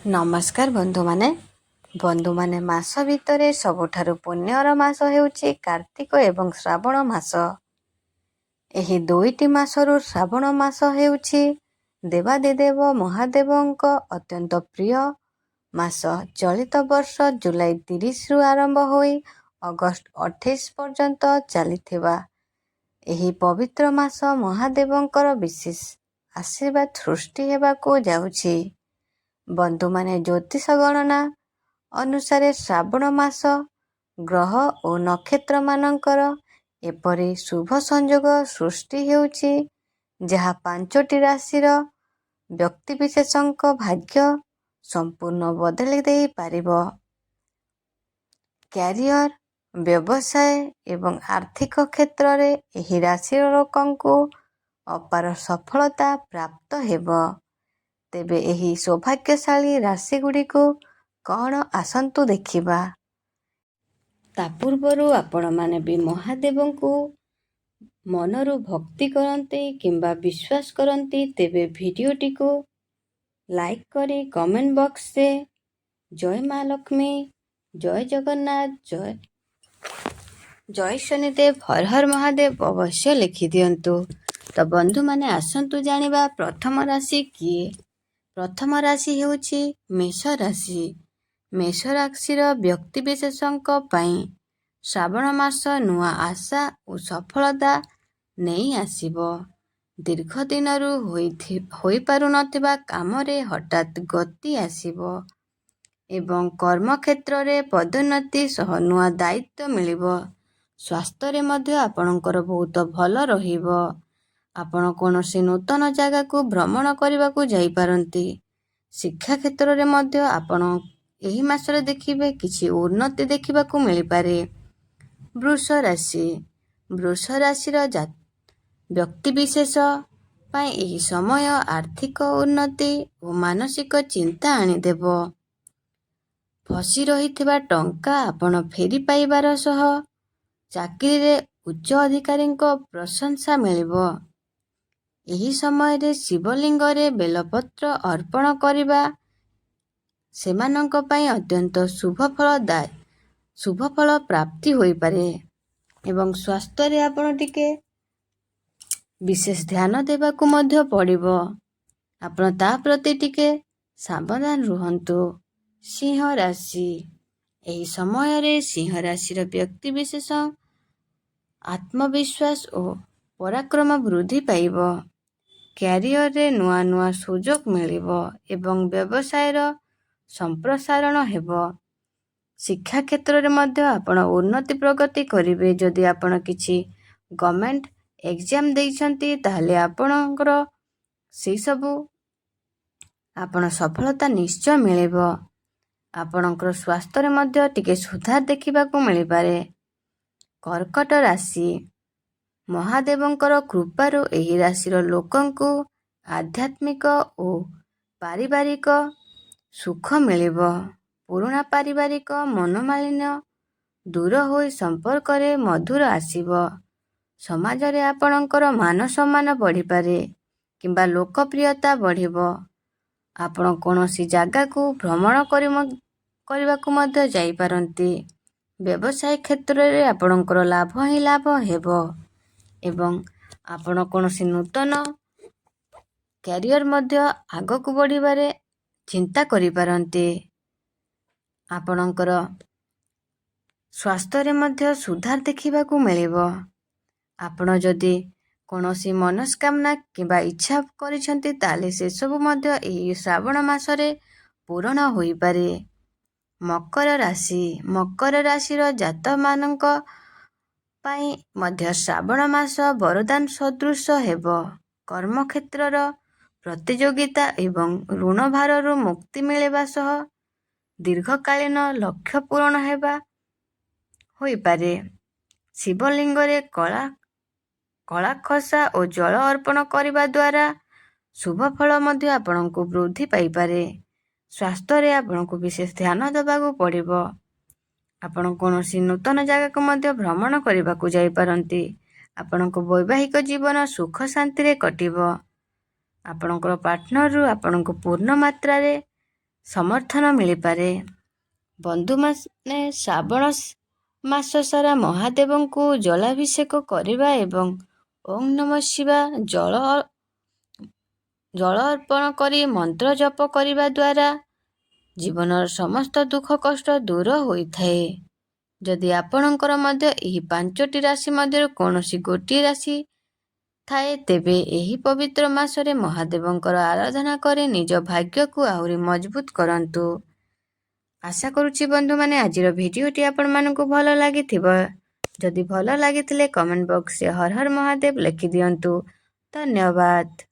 ନମସ୍କାର ବନ୍ଧୁମାନେ। ବନ୍ଧୁମାନେ, ମାସ ଭିତରେ ସବୁଠାରୁ ପୁଣ୍ୟର ମାସ ହେଉଛି କାର୍ତ୍ତିକ ଏବଂ ଶ୍ରାବଣ ମାସ। ଏହି ଦୁଇଟି ମାସରୁ ଶ୍ରାବଣ ମାସ ହେଉଛି ଦେବାଦିଦେବ ମହାଦେବଙ୍କ ଅତ୍ୟନ୍ତ ପ୍ରିୟ ମାସ। ଚଳିତ ବର୍ଷ ଜୁଲାଇ 30ରୁ ଆରମ୍ଭ ହୋଇ ଅଗଷ୍ଟ 28 ପର୍ଯ୍ୟନ୍ତ ଚାଲିଥିବା ଏହି ପବିତ୍ର ମାସ ମହାଦେବଙ୍କର ବିଶେଷ ଆଶୀର୍ବାଦ ସୃଷ୍ଟି ହେବାକୁ ଯାଉଛି। ବନ୍ଧୁମାନେ, ଜ୍ୟୋତିଷ ଗଣନା ଅନୁସାରେ ଶ୍ରାବଣ ମାସ ଗ୍ରହ ଓ ନକ୍ଷତ୍ରମାନଙ୍କର ଏପରି ଶୁଭ ସଂଯୋଗ ସୃଷ୍ଟି ହେଉଛି, ଯାହା ପାଞ୍ଚଟି ରାଶିର ବ୍ୟକ୍ତିବିଶେଷଙ୍କ ଭାଗ୍ୟ ସମ୍ପୂର୍ଣ୍ଣ ବଦଳି ଦେଇପାରିବ। କ୍ୟାରିୟର, ବ୍ୟବସାୟ ଏବଂ ଆର୍ଥିକ କ୍ଷେତ୍ରରେ ଏହି ରାଶିର ଲୋକଙ୍କୁ ଅପାର ସଫଳତା ପ୍ରାପ୍ତ ହେବ। ତେବେ ଏହି ସୌଭାଗ୍ୟଶାଳୀ ରାଶିଗୁଡ଼ିକୁ କ'ଣ, ଆସନ୍ତୁ ଦେଖିବା। ତା ପୂର୍ବରୁ ଆପଣମାନେ ବି ମହାଦେବଙ୍କୁ ମନରୁ ଭକ୍ତି କରନ୍ତି କିମ୍ବା ବିଶ୍ୱାସ କରନ୍ତି, ତେବେ ଭିଡ଼ିଓଟିକୁ ଲାଇକ୍ କରି କମେଣ୍ଟ ବକ୍ସରେ ଜୟ ମା ଲକ୍ଷ୍ମୀ, ଜୟ ଜଗନ୍ନାଥ, ଜୟ ଜୟ ଶନିଦେବ, ହର ହର ମହାଦେବ ଅବଶ୍ୟ ଲେଖିଦିଅନ୍ତୁ। ତ ବନ୍ଧୁମାନେ, ଆସନ୍ତୁ ଜାଣିବା ପ୍ରଥମ ରାଶି କିଏ। ପ୍ରଥମ ରାଶି ହେଉଛି ମେଷ ରାଶି। ମେଷ ରାଶିର ବ୍ୟକ୍ତିବିଶେଷଙ୍କ ପାଇଁ ଶ୍ରାବଣ ମାସ ନୂଆ ଆଶା ଓ ସଫଳତା ନେଇ ଆସିବ। ଦୀର୍ଘ ଦିନରୁ ହୋଇପାରୁନଥିବା କାମରେ ହଠାତ୍ ଗତି ଆସିବ ଏବଂ କର୍ମକ୍ଷେତ୍ରରେ ପଦୋନ୍ନତି ସହ ନୂଆ ଦାୟିତ୍ୱ ମିଳିବ। ସ୍ୱାସ୍ଥ୍ୟରେ ମଧ୍ୟ ଆପଣଙ୍କର ବହୁତ ଭଲ ରହିବ। ଆପଣ କୌଣସି ନୂତନ ଜାଗାକୁ ଭ୍ରମଣ କରିବାକୁ ଯାଇପାରନ୍ତି। ଶିକ୍ଷା କ୍ଷେତ୍ରରେ ମଧ୍ୟ ଆପଣ ଏହି ମାସରେ ଦେଖିବେ କିଛି ଉନ୍ନତି ଦେଖିବାକୁ ମିଳିପାରେ। ବୃଷ ରାଶି। ବୃଷ ରାଶିର ବ୍ୟକ୍ତିବିଶେଷ ପାଇଁ ଏହି ସମୟ ଆର୍ଥିକ ଉନ୍ନତି ଓ ମାନସିକ ଚିନ୍ତା ଆଣିଦେବ। ଫସି ରହିଥିବା ଟଙ୍କା ଆପଣ ଫେରି ପାଇବାର ସହ ଚାକିରିରେ ଉଚ୍ଚ ଅଧିକାରୀଙ୍କ ପ୍ରଶଂସା ମିଳିବ। ଏହି ସମୟରେ ଶିବଲିଙ୍ଗରେ ବେଲପତ୍ର ଅର୍ପଣ କରିବା ସେମାନଙ୍କ ପାଇଁ ଅତ୍ୟନ୍ତ ଶୁଭଫଳ ପ୍ରାପ୍ତି ହୋଇପାରେ ଏବଂ ସ୍ୱାସ୍ଥ୍ୟରେ ଆପଣ ଟିକେ ବିଶେଷ ଧ୍ୟାନ ଦେବାକୁ ମଧ୍ୟ ପଡ଼ିବ। ଆପଣ ତା ପ୍ରତି ଟିକେ ସାବଧାନ ରୁହନ୍ତୁ। ସିଂହ ରାଶି। ଏହି ସମୟରେ ସିଂହ ରାଶିର ବ୍ୟକ୍ତିବିଶେଷ ଆତ୍ମବିଶ୍ୱାସ ଓ ପରାକ୍ରମ ବୃଦ୍ଧି ପାଇବ। କ୍ୟାରିୟରରେ ନୂଆ ନୂଆ ସୁଯୋଗ ମିଳିବ ଏବଂ ବ୍ୟବସାୟର ସମ୍ପ୍ରସାରଣ ହେବ। ଶିକ୍ଷା କ୍ଷେତ୍ରରେ ମଧ୍ୟ ଆପଣ ଉନ୍ନତି ପ୍ରଗତି କରିବେ। ଯଦି ଆପଣ କିଛି ଗଭର୍ଣ୍ଣମେଣ୍ଟ ଏକ୍ଜାମ ଦେଇଛନ୍ତି, ତାହେଲେ ଆପଣଙ୍କର ସେସବୁ ଆପଣ ସଫଳତା ନିଶ୍ଚୟ ମିଳିବ। ଆପଣଙ୍କର ସ୍ୱାସ୍ଥ୍ୟରେ ମଧ୍ୟ ଟିକେ ସୁଧାର ଦେଖିବାକୁ ମିଳିପାରେ। କର୍କଟ ରାଶି। ମହାଦେବଙ୍କର କୃପାରୁ ଏହି ରାଶିର ଲୋକଙ୍କୁ ଆଧ୍ୟାତ୍ମିକ ଓ ପାରିବାରିକ ସୁଖ ମିଳିବ। ପୁରୁଣା ପାରିବାରିକ ମନୋମାଳିନ୍ୟ ଦୂର ହୋଇ ସମ୍ପର୍କରେ ମଧୁର ଆସିବ। ସମାଜରେ ଆପଣଙ୍କର ମାନ ସମ୍ମାନ ବଢ଼ିପାରେ କିମ୍ବା ଲୋକପ୍ରିୟତା ବଢ଼ିବ। ଆପଣ କୌଣସି ଜାଗାକୁ ଭ୍ରମଣ କରିବାକୁ ମଧ୍ୟ ଯାଇପାରନ୍ତି। ବ୍ୟବସାୟ କ୍ଷେତ୍ରରେ ଆପଣଙ୍କର ଲାଭ ହିଁ ଲାଭ ହେବ ଏବଂ ଆପଣ କୌଣସି ନୂତନ କ୍ୟାରିୟର ମଧ୍ୟ ଆଗକୁ ବଢ଼ିବାରେ ଚିନ୍ତା କରିପାରନ୍ତି। ଆପଣଙ୍କର ସ୍ୱାସ୍ଥ୍ୟରେ ମଧ୍ୟ ସୁଧାର ଦେଖିବାକୁ ମିଳିବ। ଆପଣ ଯଦି କୌଣସି ମନସ୍କାମନା କିମ୍ବା ଇଚ୍ଛା କରିଛନ୍ତି, ତାହେଲେ ସେସବୁ ମଧ୍ୟ ଏହି ଶ୍ରାବଣ ମାସରେ ପୂରଣ ହୋଇପାରେ। ମକର ରାଶି। ମକର ରାଶିର ଜାତକମାନଙ୍କ ପାଇଁ ମଧ୍ୟ ଶ୍ରାବଣ ମାସ ବରଦାନ ସଦୃଶ ହେବ। କର୍ମକ୍ଷେତ୍ରର ପ୍ରତିଯୋଗିତା ଏବଂ ଋଣ ଭାରରୁ ମୁକ୍ତି ମିଳିବା ସହ ଦୀର୍ଘକାଳୀନ ଲକ୍ଷ୍ୟ ପୂରଣ ହେବା ହୋଇପାରେ। ଶିବଲିଙ୍ଗରେ କଳାଖସା ଓ ଜଳ ଅର୍ପଣ କରିବା ଦ୍ୱାରା ଶୁଭ ଫଳ ମଧ୍ୟ ଆପଣଙ୍କୁ ବୃଦ୍ଧି ପାଇପାରେ। ସ୍ୱାସ୍ଥ୍ୟରେ ଆପଣଙ୍କୁ ବିଶେଷ ଧ୍ୟାନ ଦେବାକୁ ପଡ଼ିବ। ଆପଣ କୌଣସି ନୂତନ ଜାଗାକୁ ମଧ୍ୟ ଭ୍ରମଣ କରିବାକୁ ଯାଇପାରନ୍ତି। ଆପଣଙ୍କ ବୈବାହିକ ଜୀବନ ସୁଖ ଶାନ୍ତିରେ କଟିବ। ଆପଣଙ୍କର ପାର୍ଟନରରୁ ଆପଣଙ୍କୁ ପୂର୍ଣ୍ଣ ମାତ୍ରାରେ ସମର୍ଥନ ମିଳିପାରେ। ବନ୍ଧୁମାନେ, ଶ୍ରାବଣ ମାସ ସାରା ମହାଦେବଙ୍କୁ ଜଳାଭିଷେକ କରିବା ଏବଂ ଓଁ ନମଃ ଶିବାୟ ଜଳ ଅର୍ପଣ କରି ମନ୍ତ୍ର ଜପ କରିବା ଦ୍ୱାରା ଜୀବନର ସମସ୍ତ ଦୁଃଖ କଷ୍ଟ ଦୂର ହୋଇଥାଏ। ଯଦି ଆପଣଙ୍କର ମଧ୍ୟ ଏହି ପାଞ୍ଚଟି ରାଶି ମଧ୍ୟରୁ କୌଣସି ଗୋଟିଏ ରାଶି ଥାଏ, ତେବେ ଏହି ପବିତ୍ର ମାସରେ ମହାଦେବଙ୍କର ଆରାଧନା କରି ନିଜ ଭାଗ୍ୟକୁ ଆହୁରି ମଜବୁତ କରନ୍ତୁ। ଆଶା କରୁଛି ବନ୍ଧୁମାନେ, ଆଜିର ଭିଡ଼ିଓଟି ଆପଣମାନଙ୍କୁ ଭଲ ଲାଗିଥିବ। ଯଦି ଭଲ ଲାଗିଥିଲେ କମେଣ୍ଟ ବକ୍ସରେ ହର ହର ମହାଦେବ ଲେଖିଦିଅନ୍ତୁ। ଧନ୍ୟବାଦ।